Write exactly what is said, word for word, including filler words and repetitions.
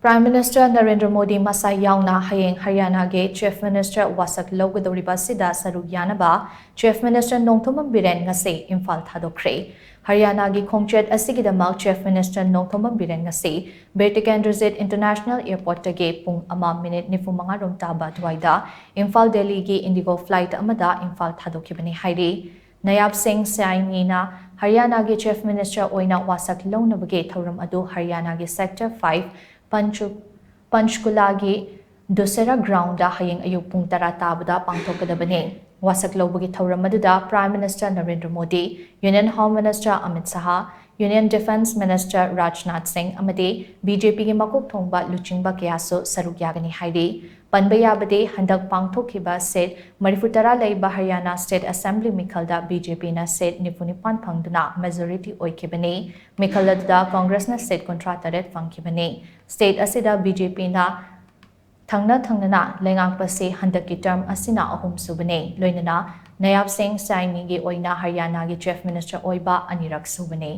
Prime Minister Narendra Modi ꯃꯁꯥ ꯌꯥꯎꯅ ꯍꯌꯦꯡ ꯍꯔꯤꯌꯥꯅꯥꯒꯤ Chief Minister ꯋꯥꯁꯛ ꯂꯧꯒꯗꯧꯔꯤꯕ ꯑꯁꯤꯗ ꯁꯔꯨꯛ ꯌꯥꯅꯕ Chief Minister ꯅꯣꯡꯊꯣꯝꯕꯝ ꯕꯤꯔꯦꯟ ꯉꯁꯤ ꯏꯝꯐꯥꯜ ꯊꯥꯗꯣꯛꯈ꯭ꯔꯦ꯫ ꯍꯔꯤꯌꯥꯅꯥꯒꯤ ꯈꯣꯡꯆꯠ ꯑꯁꯤꯒꯤꯗꯃꯛ Chief Minister ꯅꯣꯡꯊꯣꯝꯕꯝ ꯕꯤꯔꯦꯟ ꯉꯁꯤ ꯕꯤꯔ ꯇꯤꯀꯦꯟꯗ꯭ꯔꯖꯤꯠ International Airportꯇꯒꯤ ꯄꯨꯡ ꯑꯃ ꯃꯤꯅꯤꯠ ꯅꯤꯐꯨ ꯃꯉꯥ ꯔꯣꯝ ꯇꯥꯕ ꯑꯗꯨꯋꯥꯏꯗ ꯏꯝꯐꯥꯜ ꯗꯦꯜꯂꯤꯒꯤ Indigo flight ꯑꯃꯗ ꯏꯝꯐꯥꯜ ꯊꯥꯗꯣꯛꯈꯤꯕꯅꯤ ꯍꯥꯏꯔꯤ꯫ ꯅꯌꯥꯕ ꯁꯤꯡ ꯁꯥꯏꯅꯤꯅ ꯍꯔꯤꯌꯥꯅꯥꯒꯤ Chief Minister ꯑꯣꯏꯅ ꯋꯥꯁꯛ ꯂꯧꯅꯕꯒꯤ ꯊꯧꯔꯝ ꯑꯗꯨ ꯍꯔꯤꯌꯥꯅꯥꯒꯤ Sector five ꯄꯟꯆꯨ-, ꯄꯟꯆꯀꯨꯂꯥꯒꯤ ꯗꯨꯁꯦꯔꯥ groundꯗ ꯍꯌꯦꯡ ꯑꯌꯨꯛ ꯄꯨꯡ ꯇꯔꯥ ꯇꯥꯕꯗ ꯄꯥꯡꯊꯣꯛꯀꯗꯕꯅꯤ꯫ ꯋꯥꯁꯛ ꯂꯧꯕꯒꯤ ꯊꯧꯔꯝ ꯑꯗꯨꯗ Prime Minister Narendra Modi, Union Home Minister Amit Shah, Union Defence Minister Rajnath ꯁꯤꯡ ꯑꯃꯗꯤ BJPꯒꯤ ꯃꯀꯣꯛ ꯊꯣꯡꯕ ꯂꯨꯆꯤꯡꯕ ꯀꯌꯥꯁꯨ ꯁꯔꯨꯛ ꯌꯥꯒꯅꯤ ꯍꯥꯏꯔꯤ꯫ ꯄꯟꯕ ꯌꯥꯕꯗꯤ, ꯍꯟꯗꯛ ꯄꯥꯡꯊꯣꯛꯈꯤꯕ seat ꯃꯔꯤꯐꯨ ꯇꯔꯥ ꯂꯩꯕ ꯍꯔꯤꯌꯥꯅꯥ State Assembly ꯃꯤꯈꯜꯗ BJPꯅ seat ꯅꯤꯐꯨ ꯅꯤꯄꯥꯟ ꯐꯪꯗꯨꯅ majority ꯑꯣꯏꯈꯤꯕꯅꯤ꯫ ꯃꯤꯈꯜ ꯑꯗꯨꯗ Congressꯅ seat ꯀꯨꯟꯊ꯭ꯔꯥ ꯇꯔꯦꯠ ꯐꯪꯈꯤꯕꯅꯤ꯫ State ꯑꯁꯤꯗ BJPꯅ ꯊꯪꯅ ꯊꯪꯅꯅ ꯂꯩꯉꯥꯛꯄꯁꯤ ꯍꯟꯗꯛꯀꯤ term ꯑꯁꯤꯅ ꯑꯍꯨꯝꯁꯨꯕꯅꯤ, ꯂꯣꯏꯅꯅ ꯅꯌꯥꯕ ꯁꯤꯡ ꯁꯥꯏꯅꯤꯒꯤ ꯑꯣꯏꯅ ꯍꯔꯤꯌꯥꯅꯥꯒꯤ Chief Minister ꯑꯣꯏꯕ ꯑꯅꯤꯔꯛ ꯁꯨꯕꯅꯤ꯫